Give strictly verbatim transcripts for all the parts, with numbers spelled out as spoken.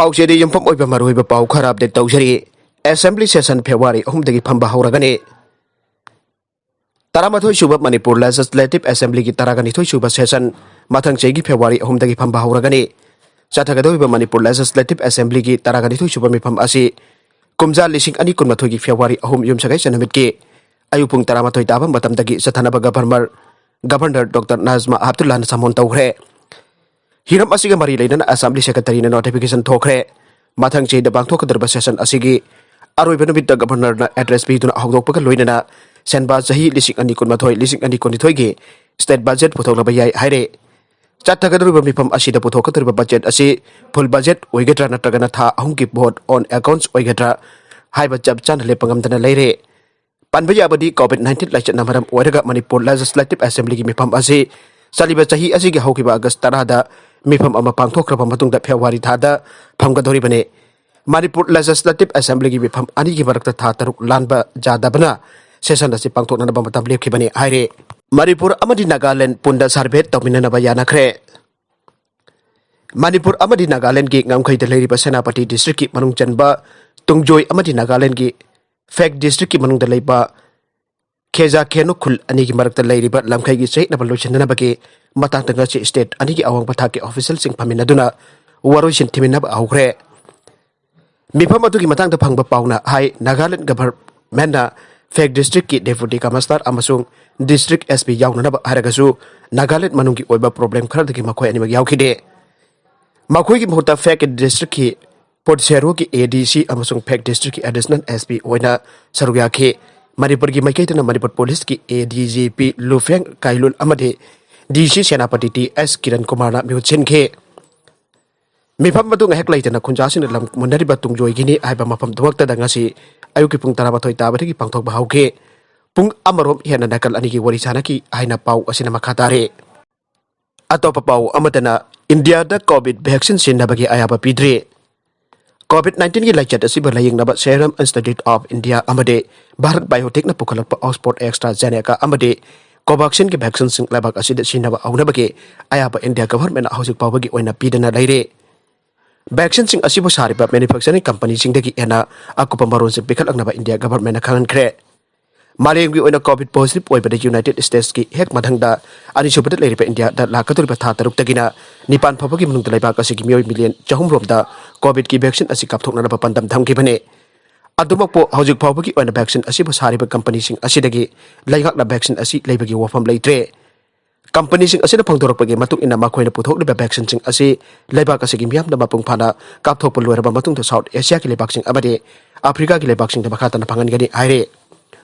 ꯄꯥꯎꯆꯦꯗ ꯌꯨꯝꯐꯝ ꯑꯣꯏꯕ ꯃꯔꯨꯑꯣꯏꯕ ꯄꯥꯎ ꯈꯔ ꯑꯞꯗꯦꯠ ꯇꯧꯖꯔꯤ꯫ ꯑꯦꯁꯦꯝꯕ꯭ꯂꯤ ꯁꯦꯁꯟ ꯐꯦꯕ꯭ꯔꯨꯋꯥꯔꯤ ꯑꯍꯨꯝꯗꯒꯤ ꯐꯝꯕ ꯍꯧꯔꯒꯅꯤ꯫ ꯇꯔꯥꯃꯥꯊꯣꯏ ꯁꯨꯕ ꯃꯅꯤꯄꯨꯔ ꯂꯦꯖꯤꯁꯂꯦꯇꯤꯚ ꯑꯦꯁꯦꯝꯕ꯭ꯂꯤꯒꯤ ꯇꯔꯥꯒ ꯅꯤꯊꯣꯏ ꯁꯨꯕ ꯁꯦꯁꯟ ꯃꯊꯪ ꯆꯍꯤꯒꯤ ꯐꯦꯕ꯭ꯔꯨꯋꯥꯔꯤ ꯑꯍꯨꯝꯗꯒꯤ ꯐꯝꯕ ꯍꯧꯔꯒꯅꯤ꯫ ꯆꯠꯊꯒꯗꯧꯔꯤꯕ ꯃꯅꯤꯄꯨꯔ ꯂꯦꯖꯤꯁꯂꯦꯇꯤꯚ ꯑꯦꯁꯦꯝꯕ꯭ꯂꯤꯒꯤ ꯇꯔꯥꯒ ꯅꯤꯊꯣꯏ ꯁꯨꯕ ꯃꯤꯐꯝ ꯑꯁꯤ ꯀꯨꯝꯖꯥ ꯂꯤꯁꯤꯡ ꯑꯅꯤ ꯀꯨꯟꯃꯥꯊꯣꯏꯒꯤ ꯐꯦꯕ꯭ꯔꯨꯋꯥꯔꯤ ꯑꯍꯨꯝ ꯌꯨꯝꯁꯀꯩꯁ ꯅꯨꯃꯤꯠꯀꯤ ꯑꯌꯨꯛ ꯄꯨꯡ ꯇꯔꯥꯃꯥꯊꯣꯏ ꯇꯥꯕ ꯃꯇꯝꯗꯒꯤ ꯆꯠꯊꯅꯕ ꯒꯚꯔꯅꯔ, ꯒꯚꯔꯅꯔ ꯗꯣꯛꯇꯔ ꯅꯥꯖꯃꯥ ꯍꯦꯞꯇꯨꯜꯂꯥꯅ ꯁꯥꯃꯣꯟ ꯇꯧꯈ꯭ꯔꯦ꯫ ꯍꯤꯔꯝ ꯑꯁꯤꯒ ꯃꯔꯤ ꯂꯩꯅꯅ ꯑꯦꯁꯦꯝꯕ꯭ꯂꯤ ꯁꯦꯀ꯭ꯔꯦꯇꯔꯤꯅ ꯅꯣꯇꯤꯐꯤꯀꯦꯁꯟ ꯊꯣꯛꯈ꯭ꯔꯦ꯫ ꯃꯊꯪ ꯆꯍꯤꯗ ꯄꯥꯡꯊꯣꯛꯀꯗꯧꯔꯤꯕ ꯁꯦꯁꯟ ꯑꯁꯤꯒꯤ ꯑꯔꯣꯏꯕ ꯅꯨꯃꯤꯠꯇ ꯒꯚꯔꯅꯔꯅ ꯑꯦꯗ꯭ꯔꯦꯁ ꯄꯤꯗꯨꯅ ꯍꯧꯗꯣꯛꯄꯒ ꯂꯣꯏꯅꯅ ꯁꯦꯟꯕꯥ ꯆꯍꯤ ꯂꯤꯁꯤꯡ ꯑꯅꯤ ꯀꯨꯟꯃꯥꯊꯣꯏ, ꯂꯤꯁꯤꯡ ꯑꯅꯤ ꯀꯨꯟꯅꯤꯊꯣꯏꯒꯤ ꯁ꯭ꯇꯦꯠ ꯕꯖꯦꯠ ꯄꯨꯊꯣꯛꯅꯕ ꯌꯥꯏ ꯍꯥꯏꯔꯦ꯫ ꯆꯠꯊꯒꯗꯧꯔꯤꯕ ꯃꯤꯐꯝ ꯑꯁꯤꯗ ꯄꯨꯊꯣꯛꯀꯗꯧꯔꯤꯕ ꯕꯖꯦꯠ ꯑꯁꯤ ꯐꯨꯜ ꯕꯖꯦꯠ ꯑꯣꯏꯒꯗ꯭ꯔꯥ ꯅꯠꯇ꯭ꯔꯒꯅ ꯊꯥ ꯑꯍꯨꯝꯒꯤ ꯚꯣꯠ ꯑꯣꯟ ꯑꯦꯀꯥꯎꯟꯠꯁ ꯑꯣꯏꯒꯗ꯭ꯔꯥ ꯍꯥꯏꯕ ꯆꯞ ꯆꯥꯅ ꯂꯦꯞꯄ ꯉꯝꯗꯅ ꯂꯩꯔꯦ꯫ ꯄꯟꯕ ꯌꯥꯕꯗꯤ, ꯀꯣꯚꯤꯗ ꯅꯥꯏꯟꯇꯤꯟ ꯂꯥꯏꯆꯠꯅ ꯃꯔꯝ ꯑꯣꯏꯔꯒ ꯃꯅꯤꯄꯨꯔ ꯂꯦꯖꯤꯁꯂꯦꯇꯤꯚ ꯑꯦꯁꯦꯝꯕ꯭ꯂꯤꯒꯤ ꯃꯤꯐꯝ ꯑꯁꯤ ꯆꯠꯂꯤꯕ ꯆꯍꯤ ꯑꯁꯤꯒꯤ ꯍꯧꯈꯤꯕ ꯑꯥꯒꯁ ꯇꯔꯥꯗ ꯃꯤꯐꯝ ꯑꯃ ꯄꯥꯡꯊꯣꯛꯈ꯭ꯔꯕ ꯃꯇꯨꯡꯗ ꯐꯦꯕ꯭ꯔꯨꯋꯥꯔꯤ ꯊꯥꯗ ꯐꯝꯒꯗꯧꯔꯤꯕꯅꯤ꯫ ꯃꯅꯤꯄꯨꯔ ꯂꯦꯖꯤꯁꯂꯦꯇꯤꯚ ꯑꯦꯁꯦꯝꯕ꯭ꯂꯤꯒꯤ ꯃꯤꯐꯝ ꯑꯅꯤꯒꯤ ꯃꯔꯛꯇ ꯊꯥ ꯇꯔꯨꯛ ꯂꯥꯟꯕ ꯌꯥꯗꯕꯅ ꯁꯦꯁꯟ ꯑꯁꯤ ꯄꯥꯡꯊꯣꯛꯅꯅꯕ ꯃꯇꯝ ꯂꯦꯞꯈꯤꯕꯅꯤ ꯍꯥꯏꯔꯦ꯫ ꯃꯅꯤꯄꯨꯔ ꯑꯃꯗꯤ ꯅꯥꯒꯥꯂꯦꯟꯗ ꯄꯨꯟꯅ ꯁꯔꯚꯦ ꯇꯧꯃꯤꯟꯅꯅꯕ ꯌꯥꯅꯈ꯭ꯔꯦ꯫ ꯃꯅꯤꯄꯨꯔ ꯑꯃꯗꯤ ꯅꯥꯒꯥꯂꯦꯟꯗꯒꯤ ꯉꯝꯈꯩꯗ ꯂꯩꯔꯤꯕ ꯁꯦꯅꯥꯄꯇꯤ ꯗꯤꯁꯇ꯭ꯔꯤꯛꯀꯤ ꯃꯅꯨꯡ ꯆꯟꯕ ꯇꯨꯡꯖꯣꯏ ꯑꯃꯗꯤ ꯅꯥꯒꯥꯂꯦꯟꯗꯒꯤ ꯐꯦꯛ ꯗꯤꯁꯇ꯭ꯔꯤꯛꯀꯤ ꯃꯅꯨꯡꯗ ꯂꯩꯕ ꯈꯦꯖꯥ ꯈꯦꯅꯨ ꯈꯨꯜ ꯑꯅꯤꯒꯤ ꯃꯔꯛꯇ ꯂꯩꯔꯤꯕ ꯂꯝꯈꯩꯒꯤ ꯆꯌꯦꯠꯅꯕ ꯂꯣꯏꯁꯤꯟꯅꯅꯕꯒꯤ ꯃꯇꯥꯡꯗ ꯉꯁꯤ ꯁ꯭ꯇꯦꯠ ꯑꯅꯤꯒꯤ ꯑꯋꯥꯡꯕ ꯊꯥꯛꯀꯤ ꯑꯣꯐꯤꯁꯤꯌꯦꯜꯁꯤꯡ ꯐꯝꯃꯤꯟꯅꯗꯨꯅ ꯋꯥꯔꯣꯏꯁꯤꯟ ꯊꯤꯃꯤꯟꯅꯕ ꯍꯧꯈ꯭ꯔꯦ꯫ ꯃꯤꯐꯝ ꯑꯗꯨꯒꯤ ꯃꯇꯥꯡꯗ ꯐꯪꯕ ꯄꯥꯎꯅ ꯍꯥꯏ, ꯅꯥꯒꯥꯂꯦꯟꯗ ꯒꯚꯔꯟꯃꯦꯟꯠꯅ ꯐꯦꯛ ꯗꯤꯁꯇ꯭ꯔꯤꯛꯀꯤ ꯗꯦꯄꯨꯇꯤ ꯀꯃꯤꯁꯅꯔ ꯑꯃꯁꯨꯡ ꯗꯤꯁꯇ꯭ꯔꯤꯛ ꯑꯦꯁ ꯄꯤ ꯌꯥꯎꯅꯅꯕ ꯍꯥꯏꯔꯒꯁꯨ, ꯅꯥꯒꯥꯂꯦꯟꯗ ꯃꯅꯨꯡꯒꯤ ꯑꯣꯏꯕ ꯄ꯭ꯔꯣꯕ꯭ꯂꯦꯝ ꯈꯔꯗꯒꯤ ꯃꯈꯣꯏ ꯑꯅꯤꯃꯛ ꯌꯥꯎꯈꯤꯗꯦ꯫ ꯃꯈꯣꯏꯒꯤ ꯃꯍꯨꯠꯇ ꯐꯦꯛ ꯗꯤꯁꯇ꯭ꯔꯤꯛꯀꯤ ꯄꯣꯠꯁꯦꯔꯨꯒꯤ ꯑꯦ ꯗꯤ ꯁꯤ ꯑꯃꯁꯨꯡ ꯐꯦꯛ ꯗꯤꯁꯇ꯭ꯔꯤꯛꯀꯤ ꯑꯦꯗꯤꯁꯅꯦꯜ ꯑꯦꯁ ꯄꯤ ꯑꯣꯏꯅ ꯁꯔꯨꯛ ꯌꯥꯈꯤ꯫ ꯃꯅꯤꯄꯨꯔꯒꯤ ꯃꯥꯏꯀꯩꯗꯅ ꯃꯅꯤꯄꯨꯔ ꯄꯨꯂꯤꯁꯀꯤ ꯑꯦ ꯗꯤ ꯖꯤ ꯄꯤ ꯂꯨꯐꯦꯡ ꯀꯥꯏꯂꯨꯜ ꯑꯃꯗꯤ ꯗꯤ ꯁꯤ ꯁꯦꯅꯥꯄꯇꯤ ꯇꯤ ꯑꯦꯁ ꯀꯤꯔꯟ ꯀꯨꯃꯥꯔꯅ ꯃꯤꯍꯨꯠ ꯁꯤꯟꯈꯤ꯫ ꯃꯤꯐꯝ ꯑꯗꯨ ꯉꯥꯏꯍꯥꯛ ꯂꯩꯇꯅ ꯈꯨꯟꯖꯥꯁꯤꯡꯅ ꯂꯝ ꯃꯨꯟꯅꯔꯤꯕ ꯇꯨꯡꯖꯣꯏꯒꯤꯅꯤ ꯍꯥꯏꯕ ꯃꯐꯝꯗꯨꯃꯛꯇꯗ ꯉꯁꯤ ꯑꯌꯨꯛꯀꯤ ꯄꯨꯡ ꯇꯔꯥꯃꯥꯊꯣꯏ ꯇꯥꯕꯗꯒꯤ ꯄꯥꯡꯊꯣꯛꯄ ꯍꯧꯈꯤ꯫ ꯄꯨꯡ ꯑꯃꯔꯣꯝ ꯍꯦꯟꯅ ꯅꯥꯀꯜ ꯑꯅꯤꯒꯤ ꯋꯥꯔꯤ ꯁꯥꯅꯈꯤ ꯍꯥꯏꯅ ꯄꯥꯎ ꯑꯁꯤꯅ ꯃꯈꯥ ꯇꯥꯔꯤ꯫ ꯑꯇꯣꯞꯄ ꯄꯥꯎ ꯑꯃꯠꯇꯅ ꯏꯟꯗꯤꯌꯥꯗ ꯀꯣꯚꯤꯗ ꯚꯦꯛꯁꯤꯟ ꯁꯤꯖꯤꯟꯅꯕꯒꯤ ꯑꯌꯥꯕ ꯄꯤꯗ꯭ꯔꯤ꯫ ꯀꯣꯚꯤꯗ ꯅꯥꯏꯟꯇꯤꯟꯒꯤ ꯂꯥꯏꯆꯠ ꯑꯁꯤꯕꯨ ꯂꯥꯌꯦꯡꯅꯕ ꯁꯦꯔꯝ ꯏꯟꯁꯇꯤꯇ꯭ꯌꯨꯠ ꯑꯣꯐ ꯏꯟꯗꯤꯌꯥ ꯑꯃꯗꯤ ꯚꯥꯔꯠ ꯕꯥꯏꯑꯣꯇꯦꯛꯅ ꯄꯨꯈꯠꯂꯛꯄ ꯑꯣꯛꯁꯐꯣꯔꯗ ꯑꯦꯛꯁꯇ꯭ꯔꯥ ꯖꯦꯅꯦꯀꯥ ꯑꯃꯗꯤ ꯀꯣꯚꯥꯛꯁꯤꯟꯒꯤ ꯚꯦꯛꯁꯤꯟꯁꯤꯡ ꯂꯩꯕꯥꯛ ꯑꯁꯤꯗ ꯁꯤꯖꯤꯟꯅꯕ ꯍꯧꯅꯕꯒꯤ ꯑꯌꯥꯕ ꯏꯟꯗꯤꯌꯥ ꯒꯚꯔꯟꯃꯦꯟꯠꯅ ꯍꯧꯖꯤꯛ ꯐꯥꯎꯕꯒꯤ ꯑꯣꯏꯅ ꯄꯤꯗꯅ ꯂꯩꯔꯤ꯫ Vaccineꯁꯤꯡ ꯑꯁꯤꯕꯨ ꯁꯥꯔꯤꯕ manufacturing companyꯁꯤꯡꯗꯒꯤ ꯍꯦꯟꯅ ꯑꯀꯨꯞꯄ ꯃꯔꯣꯜꯁꯤꯡ ꯄꯤꯈꯠꯂꯛꯅꯕ ꯏꯟꯗꯤꯌꯥ governmentꯅ ꯈꯪꯍꯟꯈ꯭ꯔꯦ꯫ ꯃꯥꯂꯦꯝꯒꯤ ꯑꯣꯏꯅ COVID positive ꯑꯣꯏꯕꯗ United Statesꯀꯤ ꯍꯦꯛ ꯃꯊꯪꯗ ꯑꯅꯤꯁꯨꯕꯗ ꯂꯩꯔꯤꯕ ꯏꯟꯗꯤꯌꯥꯗ ꯂꯥꯛꯀꯗꯧꯔꯤꯕ ꯊꯥ ꯇꯔꯨꯛꯇꯒꯤꯅ ꯅꯤꯄꯥꯟ ꯐꯥꯎꯕꯒꯤ ꯃꯅꯨꯡꯗ ꯂꯩꯕꯥꯛ ꯑꯁꯤꯒꯤ ꯃꯤꯑꯣꯏ million ꯆꯍꯨꯝ ꯔꯣꯝꯗ COVIDꯀꯤ vaccine ꯑꯁꯤ ꯀꯥꯞꯊꯣꯛꯅꯅꯕ ꯄꯥꯟꯗꯝ ꯊꯝꯈꯤꯕꯅꯤ꯫ ꯑꯗꯨꯃꯛꯄꯨ ꯍꯧꯖꯤꯛ ꯐꯥꯎꯕꯒꯤ ꯑꯣꯏꯅ vaccine ꯑꯁꯤꯕꯨ ꯁꯥꯔꯤꯕ companyꯁꯤꯡ ꯑꯁꯤꯗꯒꯤ ꯂꯩꯉꯥꯛꯅ vaccine ꯑꯁꯤ ꯂꯩꯕꯒꯤ ꯋꯥꯐꯝ ꯂꯩꯇ꯭ꯔꯦ꯫ Companyꯁꯤꯡ ꯑꯁꯤꯅ ꯐꯣꯡꯗꯣꯔꯛꯄꯒꯤ ꯃꯇꯨꯡ ꯏꯟꯅ ꯃꯈꯣꯏꯅ ꯄꯨꯊꯣꯛꯂꯤꯕ vaccineꯁꯤꯡ ꯑꯁꯤ ꯂꯩꯕꯥꯛ ꯑꯁꯤꯒꯤ ꯃꯤꯌꯥꯝꯗ ꯃꯄꯨꯡ ꯐꯥꯅ ꯀꯥꯞꯊꯣꯛꯄ ꯂꯣꯏꯔꯕ ꯃꯇꯨꯡꯗ South Asiaꯒꯤ ꯂꯩꯕꯥꯛꯁꯤꯡ ꯑꯃꯗꯤ Africaꯒꯤ ꯂꯩꯕꯥꯛꯁꯤꯡꯗ ꯃꯈꯥ ꯇꯥꯅ ꯐꯪꯍꯟꯒꯅꯤ ꯍꯥꯏꯔꯤ꯫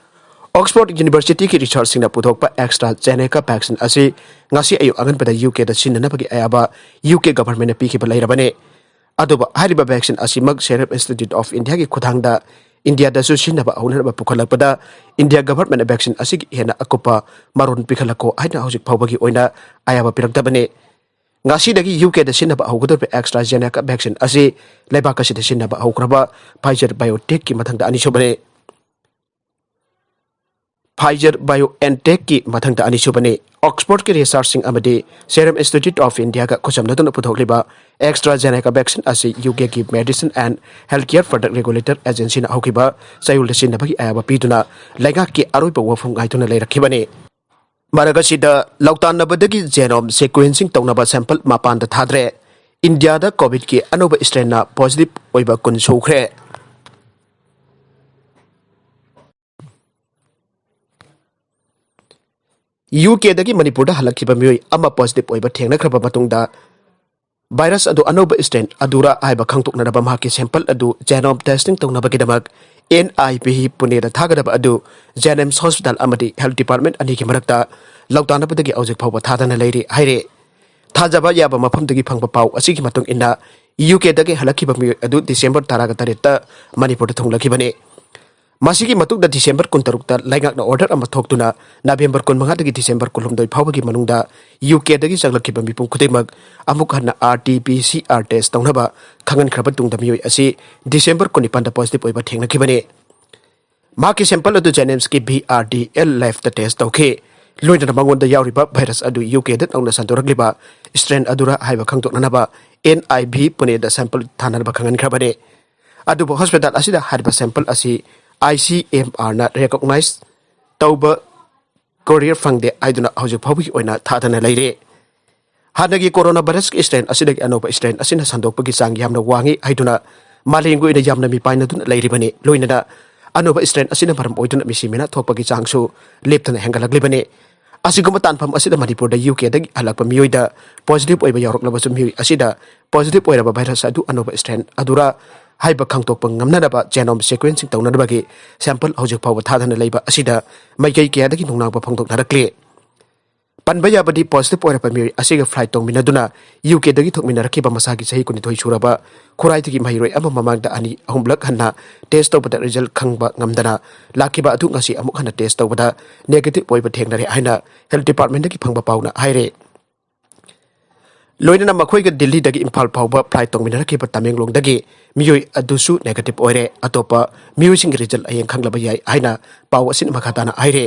Oxford Universityꯒꯤ researchꯁꯤꯡꯅ ꯄꯨꯊꯣꯛꯄ AstraZeneca vaccine ꯑꯁꯤ ꯉꯁꯤ ꯑꯌꯨꯛ ꯑꯉꯟꯕꯗ UKꯗ ꯁꯤꯖꯤꯟꯅꯅꯕꯒꯤ ꯑꯌꯥꯕ UK governmentꯅ ꯄꯤꯈꯤꯕ ꯂꯩꯔꯕꯅꯤ꯫ ꯑꯗꯨꯕꯨ ꯍꯥꯏꯔꯤꯕ vaccine ꯑꯁꯤꯃꯛ Serum Institute of Indiaꯒꯤ ꯈꯨꯠꯊꯥꯡꯗ ꯏꯟꯗꯤꯌꯥꯗꯁꯨ ꯁꯤꯖꯤꯟꯅꯕ ꯍꯧꯅꯅꯕ ꯄꯨꯈꯠꯂꯛꯄꯗ ꯏꯟꯗꯤꯌꯥ governmentꯅ vaccine ꯑꯁꯤꯒꯤ ꯍꯦꯟꯅ ꯑꯀꯨꯞꯄ ꯃꯔꯣꯜ ꯄꯤꯈꯠꯂꯛꯈꯣ ꯍꯥꯏꯅ ꯍꯧꯖꯤꯛ ꯐꯥꯎꯕꯒꯤ ꯑꯣꯏꯅ ꯑꯌꯥꯕ ꯄꯤꯔꯛꯇꯕꯅꯤ꯫ ꯉꯁꯤꯗꯒꯤ UKꯗ ꯁꯤꯖꯤꯟꯅꯕ ꯍꯧꯒꯗꯧꯔꯤꯕ AstraZeneca vaccine ꯑꯁꯤ ꯂꯩꯕꯥꯛ ꯑꯁꯤꯗ ꯁꯤꯖꯤꯟꯅꯕ ꯍꯧꯈ꯭ꯔꯕ Pfizer BioNTechꯀꯤ ꯃꯊꯪꯗ ꯑꯅꯤꯁꯨꯕꯅꯤ꯫ Pfizer BioNTechꯀꯤ ꯃꯊꯪꯗ ꯑꯅꯤꯁꯨꯕꯅꯤ꯫ Oxfordꯀꯤ researchꯁꯤꯡ ꯑꯃꯗꯤ Serum Institute of Indiaꯒ ꯈꯨꯠꯁꯝꯅꯗꯨꯅ ꯄꯨꯊꯣꯛꯂꯤꯕ AstraZeneca vaccine ꯑꯁꯤ UKꯒꯤ Medicine and Healthcare Product Regulator Agencyꯅ ꯍꯧꯈꯤꯕ ꯆꯌꯣꯜꯗ ꯁꯤꯖꯤꯟꯅꯕꯒꯤ ꯑꯌꯥꯕ ꯄꯤꯗꯨꯅ ꯂꯩꯉꯥꯛꯀꯤ ꯑꯔꯣꯏꯕ ꯋꯥꯐꯝ ꯉꯥꯏꯗꯨꯅ ꯂꯩꯔꯛꯈꯤꯕꯅꯤ꯫ ꯃꯔꯛ ꯑꯁꯤꯗ ꯂꯧꯇꯥꯟꯅꯕꯗꯒꯤ genome sequencing ꯇꯧꯅꯕ sample ꯃꯄꯥꯟꯗ ꯊꯥꯗ꯭ꯔꯦ꯫ ꯏꯟꯗꯤꯌꯥꯗ COVIDꯀꯤ ꯑꯅꯧꯕ strainꯅ positive ꯑꯣꯏꯕ ꯀꯨꯟ ꯁꯨꯈ꯭ꯔꯦ꯫ UKꯗꯒꯤ ꯃꯅꯤꯄꯨꯔꯗ ꯍꯜꯂꯛꯈꯤꯕ ꯃꯤꯑꯣꯏ ꯑꯃ positive ꯑꯣꯏꯕ ꯊꯦꯡꯅꯈ꯭ꯔꯕ ꯃꯇꯨꯡꯗ virus ꯑꯗꯨ ꯑꯅꯧꯕ strain ꯑꯗꯨꯔꯥ ꯍꯥꯏꯕ ꯈꯪꯗꯣꯛꯅꯅꯕ ꯃꯍꯥꯛꯀꯤ sample ꯑꯗꯨ genome testing ꯇꯧꯅꯕꯒꯤꯗꯃꯛ NIPH ꯄꯨꯅꯦꯗ ꯊꯥꯒꯗꯕ ꯑꯗꯨ JNIMS hospital ꯑꯃꯗꯤ health department ꯑꯅꯤꯒꯤ ꯃꯔꯛꯇ ꯂꯧꯇꯥꯟꯅꯕꯗꯒꯤ ꯍꯧꯖꯤꯛ ꯐꯥꯎꯕ ꯊꯥꯗꯅ ꯂꯩꯔꯤ ꯍꯥꯏꯔꯤ꯫ ꯊꯥꯖꯕ ꯌꯥꯕ ꯃꯐꯝꯗꯒꯤ ꯐꯪꯕ ꯄꯥꯎ ꯑꯁꯤꯒꯤ ꯃꯇꯨꯡ ꯏꯟꯅ UKꯗꯒꯤ ꯍꯜꯂꯛꯈꯤꯕ ꯃꯤꯑꯣꯏ ꯑꯗꯨ December ꯇꯔꯥꯒ ꯇꯔꯦꯠꯇ ꯃꯅꯤꯄꯨꯔꯗ ꯊꯨꯡꯂꯛꯈꯤꯕꯅꯤ꯫ ꯃꯁꯤꯒꯤ ꯃꯇꯨꯡꯗ December ꯀꯨꯟꯇꯔꯨꯛꯇ ꯂꯩꯉꯥꯛꯅ order ꯑꯃ ꯊꯣꯛꯇꯨꯅ November ꯀꯨꯟꯃꯉꯥꯗꯒꯤ December ꯀꯨꯟꯍꯨꯝꯗꯣꯏ ꯐꯥꯎꯕꯒꯤ ꯃꯅꯨꯡꯗ UKꯗꯒꯤ ꯆꯪꯂꯛꯈꯤꯕ ꯃꯤꯄꯨꯝ ꯈꯨꯗꯤꯡꯃꯛ ꯑꯃꯨꯛ ꯍꯟꯅ RT-PCR test ꯇꯧꯅꯕ ꯈꯪꯍꯟꯈ꯭ꯔꯕ ꯇꯨꯡꯗ ꯃꯤꯑꯣꯏ ꯑꯁꯤ December ꯀꯨꯟꯅꯤꯄꯥꯟꯗ positive ꯑꯣꯏꯕ ꯊꯦꯡꯅꯈꯤꯕꯅꯤ꯫ ꯃꯍꯥꯛꯀꯤ sample ꯑꯗꯨ JNIMSꯀꯤ VRDL labꯇ test ꯇꯧꯈꯤ꯫ ꯂꯣꯏꯅꯅ ꯃꯉꯣꯟꯗ ꯌꯥꯎꯔꯤꯕ virus ꯑꯗꯨ UKꯗ ꯅꯧꯅ ꯁꯟꯗꯣꯔꯛꯂꯤꯕ strain ꯑꯗꯨꯔ ꯍꯥꯏꯕ ꯈꯪꯗꯣꯛꯅꯅꯕ ꯑꯦꯟ ꯑꯥꯏ ꯚꯤ ꯄꯨꯅꯦꯗ ꯁꯦꯝꯄꯜ ꯊꯥꯅꯅꯕ ꯈꯪꯍꯟꯈ꯭ꯔꯕꯅꯤ꯫ ꯑꯗꯨꯕꯨ ꯍꯣꯁꯄꯤꯇꯥꯜ ꯑꯁꯤꯗ ꯍꯥꯏꯔꯤꯕ ꯁꯦꯝꯄꯜ ꯑꯁꯤ ꯑꯥꯏ ꯁꯤ ꯑꯦꯝ ꯑꯥꯔꯅ ꯔꯦꯀꯣꯛꯅꯥꯏꯖ ꯇꯧꯕ ꯀꯣꯔꯤꯌꯔ ꯐꯪꯗꯦ ꯍꯥꯏꯗꯨꯅ ꯍꯧꯖꯤꯛ ꯐꯥꯎꯕꯒꯤ ꯑꯣꯏꯅ ꯊꯥꯗꯅ ꯂꯩꯔꯦ꯫ ꯍꯥꯟꯅꯒꯤ ꯀꯣꯔꯣꯅꯥ ꯚꯥꯏꯔꯁꯀꯤ ꯁ꯭ꯇ꯭ꯔꯦꯟ ꯑꯁꯤꯗꯒꯤ ꯑꯅꯧꯕ ꯁ꯭ꯇ꯭ꯔꯦꯟ ꯑꯁꯤꯅ ꯁꯟꯗꯣꯛꯄꯒꯤ ꯆꯥꯡ ꯌꯥꯝꯅ ꯋꯥꯡꯏ ꯍꯥꯏꯗꯨꯅ ꯃꯥꯂꯦꯝꯒꯤ ꯑꯣꯏꯅ ꯌꯥꯝꯅ ꯃꯤꯄꯥꯏꯅꯗꯨꯅ ꯂꯩꯔꯤꯕꯅꯤ꯫ ꯂꯣꯏꯅꯅ ꯑꯅꯧꯕ ꯁ꯭ꯇ꯭ꯔꯦꯟ ꯑꯁꯤꯅ ꯃꯔꯝ ꯑꯣꯏꯗꯨꯅ ꯃꯤꯁꯤ ꯃꯤꯅ ꯊꯣꯛꯄꯒꯤ ꯆꯥꯡꯁꯨ ꯂꯦꯞꯇꯅ ꯍꯦꯟꯒꯠꯂꯛꯂꯤꯕꯅꯤ꯫ ꯑꯁꯤꯒꯨꯝꯕ ꯇꯥꯟꯐꯝ ꯑꯁꯤꯗ ꯃꯅꯤꯄꯨꯔꯗ ꯌꯨ ꯀꯦꯗꯒꯤ ꯍꯜꯂꯛꯄ ꯃꯤꯑꯣꯏꯗ ꯄꯣꯖꯤꯇꯤꯚ ꯑꯣꯏꯕ ꯌꯥꯎꯔꯛꯂꯕꯁꯨ, ꯃꯤꯑꯣꯏ ꯑꯁꯤꯗ ꯄꯣꯖꯤꯇꯤꯚ ꯑꯣꯏꯔꯕ ꯚꯥꯏꯔꯁ ꯑꯗꯨ ꯑꯅꯧꯕ ꯁ꯭ꯇ꯭ꯔꯦꯟ ꯑꯗꯨꯔ ꯍꯥꯏꯕ ꯈꯪꯗꯣꯛꯄ ꯉꯝꯅꯅꯕ ꯖꯦꯅꯣꯝ ꯁꯤꯀ꯭ꯋꯦꯟꯁꯤꯡ ꯇꯧꯅꯅꯕꯒꯤ ꯁꯦꯝꯄꯜ ꯍꯧꯖꯤꯛ ꯐꯥꯎꯕ ꯊꯥꯗꯅ ꯂꯩꯕ ꯑꯁꯤꯗ ꯃꯥꯏꯀꯩ ꯀꯌꯥꯗꯒꯤ ꯅꯨꯡꯅꯥꯡꯕ ꯐꯣꯡꯗꯣꯛꯅꯔꯛꯂꯤ꯫ ꯄꯟꯕ ꯌꯥꯕꯗꯤ, ꯄꯣꯖꯤꯇꯤꯚ ꯑꯣꯏꯔꯕ ꯃꯤꯑꯣꯏ ꯑꯁꯤꯒ ꯐ꯭ꯂꯥꯏꯠ ꯇꯣꯡꯃꯤꯟꯅꯗꯨꯅ ꯌꯨ ꯀꯦꯗꯒꯤ ꯊꯣꯛꯃꯤꯟꯅꯔꯛꯈꯤꯕ ꯃꯁꯥꯒꯤ ꯆꯍꯤ ꯀꯨꯟꯅꯤꯊꯣꯏ ꯁꯨꯔꯕ ꯈꯨꯔꯥꯏꯗꯒꯤ ꯃꯍꯩꯔꯣꯏ ꯑꯃ ꯃꯃꯥꯡꯗ ꯑꯅꯤ ꯑꯍꯨꯝꯂꯛ ꯍꯟꯅ ꯇꯦꯁ ꯇꯧꯕꯗ ꯔꯤꯖꯜ ꯈꯪꯕ ꯉꯝꯗꯅ ꯂꯥꯛꯈꯤꯕ ꯑꯗꯨ ꯉꯁꯤ ꯑꯃꯨꯛ ꯍꯟꯅ ꯇꯦꯁ ꯇꯧꯕꯗ ꯅꯦꯒꯦꯇꯤꯚ ꯑꯣꯏꯕ ꯊꯦꯡꯅꯔꯦ ꯍꯥꯏꯅ ꯍꯦꯜꯊ ꯗꯤꯄꯥꯔꯠꯃꯦꯟꯗꯒꯤ ꯐꯪꯕ ꯄꯥꯎꯅ ꯍꯥꯏꯔꯦ꯫ ꯂꯣꯏꯅꯅ ꯃꯈꯣꯏꯒ ꯗꯤꯜꯂꯤꯗꯒꯤ ꯏꯝꯐꯥꯜ ꯐꯥꯎꯕ ꯐ꯭ꯂꯥꯏꯠ ꯇꯣꯡꯃꯤꯟꯅꯔꯛꯈꯤꯕ ꯇꯃꯦꯡꯂꯣꯡꯗꯒꯤ ꯃꯤꯑꯣꯏ ꯑꯗꯨꯁꯨ ꯅꯦꯒꯦꯇꯤꯚ ꯑꯣꯏꯔꯦ꯫ ꯑꯇꯣꯞꯄ ꯃꯤꯑꯣꯏꯁꯤꯡꯒꯤ ꯔꯤꯖꯜ ꯍꯌꯦꯡ ꯈꯪꯂꯕ ꯌꯥꯏ ꯍꯥꯏꯅ ꯄꯥꯎ ꯑꯁꯤꯅ ꯃꯈꯥ ꯇꯥꯅ ꯍꯥꯏꯔꯦ꯫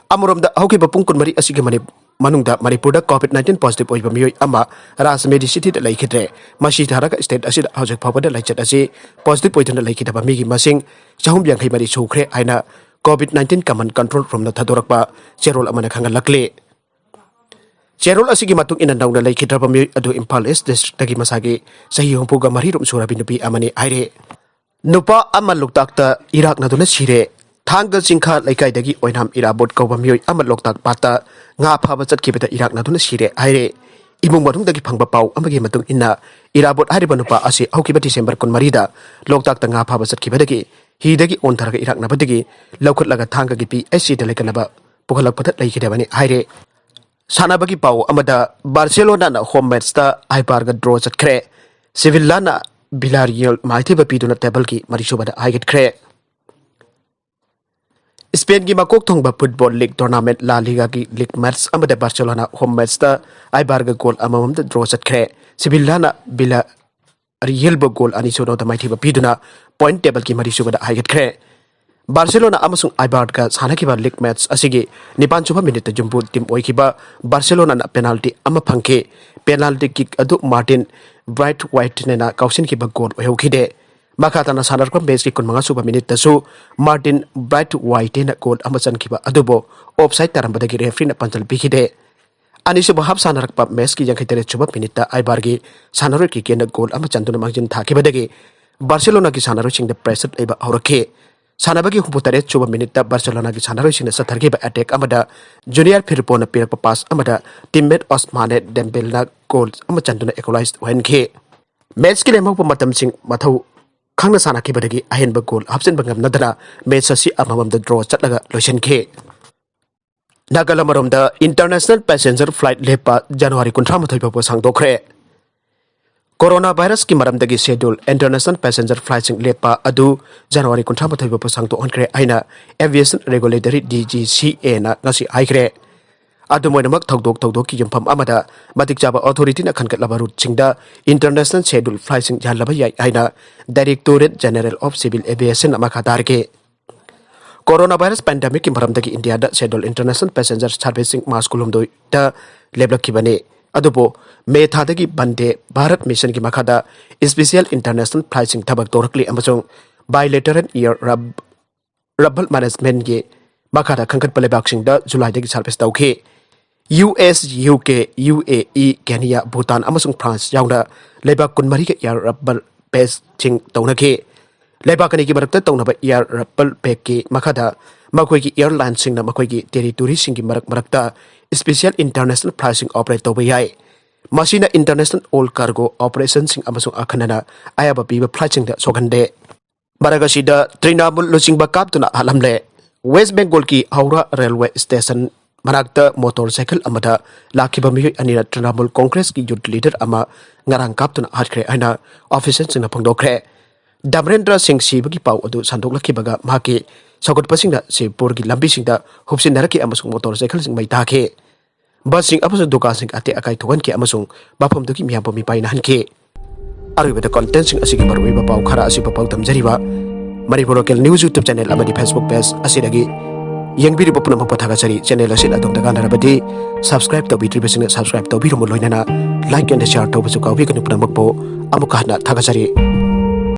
ꯑꯃꯔꯣꯝꯗ, ꯍꯧꯈꯤꯕ ꯄꯨꯡ ꯀꯨꯟꯃꯔꯤ ꯑꯁꯤꯒꯤ ꯃꯅꯤ-, ꯃꯅꯨꯡꯗ ꯃꯅꯤꯄꯨꯔꯗ ꯀꯣꯚꯤꯗ ꯅꯥꯏꯟꯇꯤꯟ ꯄꯣꯖꯤꯇꯤꯚ ꯑꯣꯏꯕ ꯃꯤꯑꯣꯏ ꯑꯃ ꯔꯥꯖ ꯃꯦꯗꯤꯁꯤꯇꯤꯗ ꯂꯩꯈꯤꯗ꯭ꯔꯦ꯫ ꯃꯁꯤ ꯊꯥꯔꯒ ꯁ꯭ꯇꯦꯠ ꯑꯁꯤꯗ ꯍꯧꯖꯤꯛ ꯐꯥꯎꯕꯗ ꯂꯥꯏꯆꯠ ꯑꯁꯤ ꯄꯣꯖꯤꯇꯤꯚ ꯑꯣꯏꯗꯨꯅ ꯂꯩꯈꯤꯗꯕ ꯃꯤꯒꯤ ꯃꯁꯤꯡ ꯆꯍꯨꯝ ꯌꯥꯡꯈꯩ ꯃꯔꯤ ꯁꯨꯈ꯭ꯔꯦ ꯍꯥꯏꯅ ꯀꯣꯚꯤꯗ ꯅꯥꯏꯟꯇꯤꯟ ꯀꯃꯟ ꯀꯟꯇ꯭ꯔꯣꯜ ꯔꯨꯝꯅ ꯊꯥꯗꯣꯔꯛꯄ ꯆꯦꯔꯣꯜ ꯑꯃꯅ ꯈꯪꯍꯜꯂꯛꯂꯤ꯫ ꯆꯦꯔꯣꯜ ꯑꯁꯤꯒꯤ ꯃꯇꯨꯡ ꯏꯟꯅ ꯅꯧꯅ ꯂꯩꯈꯤꯗ꯭ꯔꯕ ꯃꯤꯑꯣꯏ ꯑꯗꯨ ꯏꯝꯐꯥꯜ ꯏꯁ ꯗꯤꯁꯇ꯭ꯔꯤꯛꯇꯒꯤ ꯃꯁꯥꯒꯤ ꯆꯍꯤ ꯍꯨꯝꯐꯨꯒ ꯃꯔꯤ ꯁꯨꯔꯕꯤ ꯅꯨꯄꯤ ꯑꯃꯅꯤ ꯍꯥꯏꯔꯤ꯫ ꯅꯨꯄꯥ ꯑꯃ ꯂꯣꯛꯇꯥꯛꯇ ꯏꯔꯥꯛꯅꯗꯨꯅ ꯁꯤꯔꯦ꯫ ꯊꯥꯡꯒ ꯆꯤꯡꯈꯥ ꯂꯩꯀꯥꯏꯗꯒꯤ ꯑꯣꯏꯅꯥꯝ ꯏꯔꯥꯕꯣꯠ ꯀꯧꯕ ꯃꯤꯑꯣꯏ ꯑꯃ ꯂꯣꯛꯇꯥꯛ ꯄꯥꯠꯇ ꯉꯥ ꯐꯥꯕ ꯆꯠꯈꯤꯕꯗ ꯏꯔꯥꯛꯅꯗꯨꯅ ꯁꯤꯔꯦ ꯍꯥꯏꯔꯦ꯫ ꯏꯃꯨꯡ ꯃꯅꯨꯡꯗꯒꯤ ꯐꯪꯕ ꯄꯥꯎ ꯑꯃꯒꯤ ꯃꯇꯨꯡ ꯏꯟꯅ, ꯏꯔꯥꯕꯣꯠ ꯍꯥꯏꯔꯤꯕ ꯅꯨꯄꯥ ꯑꯁꯤ ꯍꯧꯈꯤꯕ ꯗꯤꯁꯦꯝꯕꯔ ꯀꯨꯟꯃꯔꯤꯗ ꯂꯣꯛꯇꯥꯛꯇ ꯉꯥ ꯐꯥꯕ ꯆꯠꯈꯤꯕꯗꯒꯤ ꯍꯤꯗꯒꯤ ꯑꯣꯟꯊꯔꯒ ꯏꯔꯥꯛꯅꯕꯗꯒꯤ ꯂꯧꯈꯠꯂꯒ ꯊꯥꯡꯒꯒꯤ ꯄꯤ ꯑꯩꯆ ꯁꯤꯗ ꯂꯩꯈꯠꯅꯕ ꯄꯨꯈꯠꯂꯛꯄꯗ ꯂꯩꯈꯤꯗꯕꯅꯤ ꯍꯥꯏꯔꯦ꯫ ꯁꯥꯟꯅꯕꯒꯤ ꯄꯥꯎ ꯑꯃꯗ, ꯕꯥꯔꯁꯦꯂꯣꯅꯥꯅ ꯍꯣꯝ ꯃꯦꯠꯆꯇ ꯑꯥꯏꯕꯥꯔꯒ ꯗ꯭ꯔꯣ ꯆꯠꯈ꯭ꯔꯦ꯫ ꯁꯤꯚꯤꯜꯂꯥꯅ ꯚꯤꯂꯥꯔꯤꯌꯦꯜ ꯃꯥꯏꯊꯤꯕ ꯄꯤꯗꯨꯅ ꯇꯦꯕꯜꯒꯤ ꯃꯔꯤꯁꯨꯕꯗ ꯍꯥꯏꯒꯠꯈ꯭ꯔꯦ꯫ ꯁ꯭ꯄꯦꯟꯒꯤ ꯃꯀꯣꯛ ꯊꯣꯡꯕ ꯐꯨꯠꯕꯣꯜ ꯂꯤꯒ ꯇꯣꯔꯅꯥꯃꯦꯟꯠ ꯂꯥ ꯂꯤꯒꯥꯒꯤ ꯂꯤꯒ ꯃꯦꯠꯆ ꯑꯃꯗ ꯕꯥꯔꯁꯦꯂꯣꯅꯥ ꯍꯣꯝ ꯃꯦꯠꯆꯇ ꯑꯥꯏꯕꯥꯔꯒ ꯒꯣꯜ ꯑꯃꯃꯝꯗ ꯗ꯭ꯔꯣ ꯆꯠꯈ꯭ꯔꯦ꯫ ꯁꯤꯚꯤꯜꯂꯥꯅ ꯚꯤꯂꯥꯔꯤꯌꯦꯜꯕꯨ ꯒꯣꯜ ꯑꯅꯤ ꯁꯨꯅꯣꯗ ꯃꯥꯏꯊꯤꯕ ꯄꯤꯗꯨꯅ ꯄꯣꯏꯟꯠ ꯇꯦꯕꯜꯒꯤ ꯃꯔꯤꯁꯨꯕꯗ ꯍꯥꯏꯒꯠꯈ꯭ꯔꯦ꯫ ꯕꯥꯔꯁꯦꯂꯣꯅꯥ ꯑꯃꯁꯨꯡ ꯑꯥꯏꯕꯥꯔꯒ ꯁꯥꯟꯅꯈꯤꯕ ꯂꯤꯒ ꯃꯦꯆ ꯑꯁꯤꯒꯤ ꯅꯤꯄꯥꯟ ꯁꯨꯕ ꯃꯤꯅꯤꯠꯇ ꯌꯨꯝꯕꯨ ꯇꯤꯝ ꯑꯣꯏꯈꯤꯕ ꯕꯥꯔꯁꯦꯂꯣꯅꯥꯅ ꯄꯦꯅꯥꯜꯇꯤ ꯑꯃ ꯐꯪꯈꯤ꯫ ꯄꯦꯅꯥꯜꯇꯤ ꯀꯤꯛ ꯑꯗꯨ ꯃꯥꯔꯇꯤꯟ ꯕ꯭ꯔꯥꯏꯠ ꯋꯥꯏꯠꯅꯦꯅ ꯀꯥꯎꯁꯤꯟꯈꯤꯕ ꯒꯣꯜ ꯑꯣꯏꯍꯧꯈꯤꯗꯦ꯫ ꯃꯈꯥ ꯇꯥꯅ ꯁꯥꯟꯅꯔꯛꯄ ꯃꯦꯆꯀꯤ ꯀꯨꯟꯃꯉꯥ ꯁꯨꯕ ꯃꯤꯅꯤꯠꯇꯁꯨ ꯃꯥꯔꯇꯤꯟ ꯕ꯭ꯔꯥꯏꯠ ꯋꯥꯏꯇꯦꯅ ꯒꯣꯜ ꯑꯃ ꯆꯟꯈꯤꯕ ꯑꯗꯨꯕꯨ ꯑꯣꯐꯁꯥꯏꯠ ꯇꯥꯔꯝꯕꯗꯒꯤ ꯔꯦꯐ꯭ꯔꯤꯅ ꯄꯟꯖꯜ ꯄꯤꯈꯤꯗꯦ꯫ ꯑꯅꯤꯁꯨꯕ ꯍꯥꯞ ꯁꯥꯟꯅꯔꯛꯄ ꯃꯦꯆꯀꯤ ꯌꯥꯡꯈꯩ ꯇꯔꯦꯠ ꯁꯨꯕ ꯃꯤꯅꯤꯠꯇ ꯑꯥꯏꯕꯥꯔꯒꯤ ꯁꯥꯟꯅꯔꯣꯏ ꯀꯤꯀꯦꯟꯅ ꯒꯣꯜ ꯑꯃ ꯆꯟꯗꯨꯅ ꯃꯥꯡꯖꯤꯟ ꯊꯥꯈꯤꯕꯗꯒꯤ ꯕꯥꯔꯁꯦꯂꯣꯅꯥꯒꯤ ꯁꯥꯟꯅꯔꯣꯏꯁꯤꯡꯗ ꯄ꯭ꯔꯦꯁꯔ ꯂꯩꯕ ꯍꯧꯔꯛꯈꯤ꯫ ꯁꯥꯟꯅꯕꯒꯤ ꯍꯨꯝꯐꯨ ꯇꯔꯦꯠ ꯁꯨꯕ ꯃꯤꯅꯤꯠꯇ ꯕꯥꯔꯁꯦꯂꯣꯅꯥꯒꯤ ꯁꯥꯟꯅꯔꯣꯏꯁꯤꯡꯅ ꯆꯠꯊꯈꯤꯕ ꯑꯦꯇꯦꯛ ꯑꯃꯗ ꯖꯨꯅꯤꯌꯔ ꯐꯤꯔꯄꯣꯅ ꯄꯤꯔꯛꯄ ꯄꯥꯁ ꯑꯃꯗ ꯇꯤꯝꯃꯦꯠ ꯑꯣꯁꯃꯥꯅꯦ ꯗꯦꯝꯕꯦꯜꯅ ꯒꯣꯜ ꯑꯃ ꯆꯟꯗꯨꯅ ꯏꯀ꯭ꯋꯦꯂꯥꯏꯖ ꯑꯣꯏꯍꯟꯈꯤ꯫ ꯃꯦꯆꯀꯤ ꯂꯦꯝꯍꯧꯕ ꯃꯇꯝꯁꯤꯡ ꯃꯊꯧ ꯈꯪꯅ ꯁꯥꯟꯅꯈꯤꯕꯗꯒꯤ ꯑꯍꯦꯟꯕ ꯒꯣꯜ ꯍꯥꯞꯆꯤꯟꯕ ꯉꯝꯅꯗꯅ ꯃꯦꯆ ꯑꯁꯤ ꯑꯃꯃꯝꯗ ꯗ꯭ꯔꯣ ꯆꯠꯂꯒ ꯂꯣꯏꯁꯤꯟꯈꯤ꯫ ꯅꯥꯒꯥꯂꯝ ꯑꯃꯔꯣꯝꯗ ꯏꯟꯇꯔꯅꯦꯁꯅꯦꯜ ꯄꯦꯁꯦꯟꯖꯔ ꯐ꯭ꯂꯥꯏꯠ ꯂꯦꯞꯄ ꯖꯅꯋꯥꯔꯤ ꯀꯨꯟꯊ꯭ꯔꯥ ꯃꯥꯊꯣꯏ ꯐꯥꯎꯕ ꯁꯥꯡꯗꯣꯛꯈ꯭ꯔꯦ꯫ ꯀꯣꯔꯣꯅꯥ ꯚꯥꯏꯔꯁꯀꯤ ꯃꯔꯝꯗꯒꯤ ꯁꯦꯗ꯭ꯌꯨꯜ ꯏꯟꯇꯔꯅꯦꯁꯅꯦꯜ ꯄꯦꯁꯦꯟꯖꯔ ꯐ꯭ꯂꯥꯏꯠꯁꯤꯡ ꯂꯦꯞꯄ ꯑꯗꯨ ꯖꯅꯋꯥꯔꯤ ꯀꯨꯟꯊ꯭ꯔꯥ ꯃꯥꯊꯣꯏ ꯐꯥꯎꯕ ꯁꯥꯡꯗꯣꯛꯍꯟꯈ꯭ꯔꯦ ꯍꯥꯏꯅ aviation regulatory D G C ꯑꯦꯅ ꯉꯁꯤ ꯍꯥꯏꯈ꯭ꯔꯦ꯫ ꯑꯗꯨꯝ ꯑꯣꯏꯅꯃꯛ ꯊꯧꯗꯣꯛ ꯊꯧꯗꯣꯛꯀꯤ ꯌꯨꯝꯐꯝ ꯑꯃꯗ ꯃꯇꯤꯛ ꯆꯥꯕ ꯑꯣꯊꯣꯔꯤꯇꯤꯅ ꯈꯟꯒꯠꯂꯕ ꯔꯨꯠꯁꯤꯡꯗ ꯏꯟꯇꯔꯅꯦꯁꯅꯦꯜ ꯁꯦꯗ꯭ꯌꯨꯜ ꯐ꯭ꯂꯥꯏꯠꯁꯤꯡ ꯌꯥꯍꯜꯂꯕ ꯌꯥꯏ ꯍꯥꯏꯅ ꯗꯥꯏꯔꯦꯛꯇꯣꯔꯦꯠ ꯖꯦꯅꯔꯦꯜ ꯑꯣꯐ ꯁꯤꯚꯤꯜ ꯑꯦꯚꯤꯌꯦꯁꯟꯅ ꯃꯈꯥ ꯇꯥꯔꯛꯈꯤ꯫ ꯀꯣꯔꯣꯅꯥ ꯚꯥꯏꯔꯁ ꯄꯦꯟꯗꯦꯃꯤꯛꯀꯤ ꯃꯔꯝꯗꯒꯤ ꯏꯟꯗꯤꯌꯥꯗ ꯁꯦꯗ꯭ꯌꯨꯜ ꯏꯟꯇꯔꯅꯦꯁꯅꯦꯜ ꯄꯦꯁꯦꯟꯖꯔ ꯁꯥꯔꯚꯤꯁꯁꯤꯡ ꯃꯥꯔꯆ ꯀꯨꯟꯍꯨꯝꯗꯣꯏꯗ ꯂꯦꯞꯂꯛꯈꯤꯕꯅꯤ꯫ ꯑꯗꯨꯕꯨ ꯃꯦ ꯊꯥꯗꯒꯤ ꯕꯟꯗꯦ ꯚꯥꯔꯠ ꯃꯤꯁꯟꯒꯤ ꯃꯈꯥꯗ ꯏꯁꯄꯤꯁꯤꯌꯦꯜ ꯏꯟꯇꯔꯅꯦꯁꯅꯦꯜ ꯐ꯭ꯂꯥꯏꯠꯁꯤꯡ ꯊꯕꯛ ꯇꯧꯔꯛꯂꯤ ꯑꯃꯁꯨꯡ ꯕꯥꯏꯂꯦꯇꯔꯦꯜ ꯏꯌꯔ ꯔꯕꯜ ꯃꯦꯅꯦꯖꯃꯦꯟꯒꯤ ꯃꯈꯥꯗ ꯈꯟꯒꯠꯄ ꯂꯩꯕꯥꯛꯁꯤꯡꯗ ꯖꯨꯂꯥꯏꯗꯒꯤ ꯁꯥꯔꯚꯤꯁ ꯇꯧꯈꯤ꯫ U S, U K, U A E, Kenya, Bhutan ꯑꯃꯁꯨꯡ ꯐ꯭ꯔꯥꯟꯁ ꯌꯥꯎꯅ ꯂꯩꯕꯥꯛ ꯀꯨꯟꯃꯔꯤꯒ ꯏꯌꯔ ꯔꯕꯜ ꯄꯦꯁꯁꯤꯡ ꯇꯧꯅꯈꯤ꯫ ꯂꯩꯕꯥꯛ ꯑꯅꯤꯒꯤ ꯃꯔꯛꯇ ꯇꯧꯅꯕ ꯏꯌꯔ ꯔꯕꯜ ꯄꯦꯛꯀꯤ ꯃꯈꯥꯗ ꯃꯈꯣꯏꯒꯤ ꯏꯌꯔꯂꯥꯏꯟꯁꯤꯡꯅ ꯃꯈꯣꯏꯒꯤ ꯇꯦꯔꯤꯇꯣꯔꯤꯁꯤꯡꯒꯤ ꯃꯔꯛ ꯃꯔꯛꯇ ꯏꯁꯄꯤꯁꯤꯌꯦꯜ ꯏꯟꯇꯔꯅꯦꯁꯅꯦꯜ ꯐ꯭ꯂꯥꯏꯠꯁꯤꯡ ꯑꯣꯄꯔꯦꯠ ꯇꯧꯕ ꯌꯥꯏ꯫ ꯃꯁꯤꯅ ꯏꯟꯇꯔꯅꯦꯁꯅꯦꯜ ꯑꯣꯜ ꯀꯥꯔꯒꯣ ꯑꯣꯄꯔꯦꯁꯟꯁꯤꯡ ꯑꯃꯁꯨꯡ ꯑꯈꯟꯅꯅ ꯑꯌꯥꯕ ꯄꯤꯕ ꯐ꯭ꯂꯥꯏꯠꯁꯤꯡꯗ ꯁꯣꯛꯍꯟꯗꯦ꯫ ꯃꯔꯛ ꯑꯁꯤꯗ ꯇ꯭ꯔꯤꯅꯥꯃꯨꯜ ꯂꯨꯆꯤꯡꯕ ꯀꯥꯞꯇꯨꯅ ꯍꯥꯠꯂꯝꯂꯦ꯫ ꯋꯦꯁ ꯕꯦꯡꯒꯣꯜꯒꯤ ꯍꯧꯔꯥ ꯔꯦꯜꯋꯦ ꯁ꯭ꯇꯦꯁꯟ ꯃꯅꯥꯛꯇ ꯃꯣꯇꯣꯔ ꯁꯥꯏꯀꯜ ꯑꯃꯗ ꯂꯥꯛꯈꯤꯕ ꯃꯤꯑꯣꯏ ꯑꯅꯤꯅ ꯇ꯭ꯔꯤꯅꯥꯃꯨꯜ ꯀꯣꯡꯒ꯭ꯔꯦꯁꯀꯤ ꯌꯨꯠ ꯂꯤꯗꯔ ꯑꯃ ꯉꯔꯥꯡ ꯀꯥꯞꯇꯨꯅ ꯍꯥꯠꯈ꯭ꯔꯦ ꯍꯥꯏꯅ ꯑꯣꯐꯤꯁꯤꯌꯦꯜꯁꯤꯡꯅ ꯐꯣꯡꯗꯣꯛꯈ꯭ꯔꯦ꯫ ꯗꯥꯃꯔꯦꯟꯗ꯭ꯔ ꯁꯤꯡ ꯁꯤꯕꯒꯤ ꯄꯥꯎ ꯑꯗꯨ ꯁꯟꯗꯣꯛꯂꯛꯈꯤꯕꯒ ꯃꯍꯥꯛꯀꯤ ꯁꯧꯒꯠꯄꯁꯤꯡꯅ ꯁꯤꯕꯄꯨꯔꯒꯤ ꯂꯝꯕꯤꯁꯤꯡꯗ ꯍꯨꯞꯆꯤꯟꯅꯔꯛꯈꯤ ꯑꯃꯁꯨꯡ ꯃꯣꯇꯣꯔ ꯁꯥꯏꯀꯜꯁꯤꯡ ꯃꯩ ꯊꯥꯈꯤ꯫ ꯕꯁꯁꯤꯡ ꯑꯃꯁꯨꯡ ꯗꯨꯀꯥꯟꯁꯤꯡ ꯑꯇꯦꯛ ꯑꯀꯥꯏ ꯊꯣꯛꯍꯟꯈꯤ ꯑꯃꯁꯨꯡ ꯃꯐꯝꯗꯨꯒꯤ ꯃꯤꯌꯥꯝꯕꯨ ꯃꯤꯄꯥꯏꯅꯍꯟꯈꯤ꯫ ꯑꯔꯣꯏꯕꯗ ꯀꯣꯟꯇꯦꯟꯁꯤꯡ ꯑꯁꯤꯒꯤ ꯃꯔꯨꯑꯣꯏꯕ ꯄꯥꯎ ꯈꯔ ꯑꯁꯤꯕꯨ ꯄꯥꯎꯗꯝꯖꯔꯤꯕ Manipur local news YouTube channel ꯑꯃꯗꯤ ꯐꯦꯁꯕꯨꯛ ꯄꯦꯖ ꯑꯁꯤꯗꯒꯤ ꯌꯦꯡꯕꯤꯔꯤꯕ ꯄꯨꯝꯅꯃꯛꯄꯨ ꯊꯥꯒꯠꯆꯔꯤ꯫ ꯆꯦꯅꯦꯜ ꯑꯁꯤꯅ ꯑꯗꯣꯝꯗ ꯀꯥꯟꯅꯔꯕꯗꯤ ꯁꯕꯁꯀ꯭ꯔꯥꯏꯕ ꯇꯧꯕꯤꯗ꯭ꯔꯤꯕꯁꯤꯡꯅ ꯁꯕꯁꯀ꯭ꯔꯥꯏꯕ ꯇꯧꯕꯤꯔꯝꯃꯨ, ꯂꯣꯏꯅꯅ ꯂꯥꯏꯛ ꯑꯦꯟ ꯁꯤꯌꯥꯔ ꯇꯧꯕꯁꯨ ꯀꯥꯎꯕꯤꯒꯅꯨ꯫ ꯄꯨꯝꯅꯃꯛꯄꯨ ꯑꯃꯨꯛꯀ ꯍꯟꯅ ꯊꯥꯒꯠꯆꯔꯤ꯫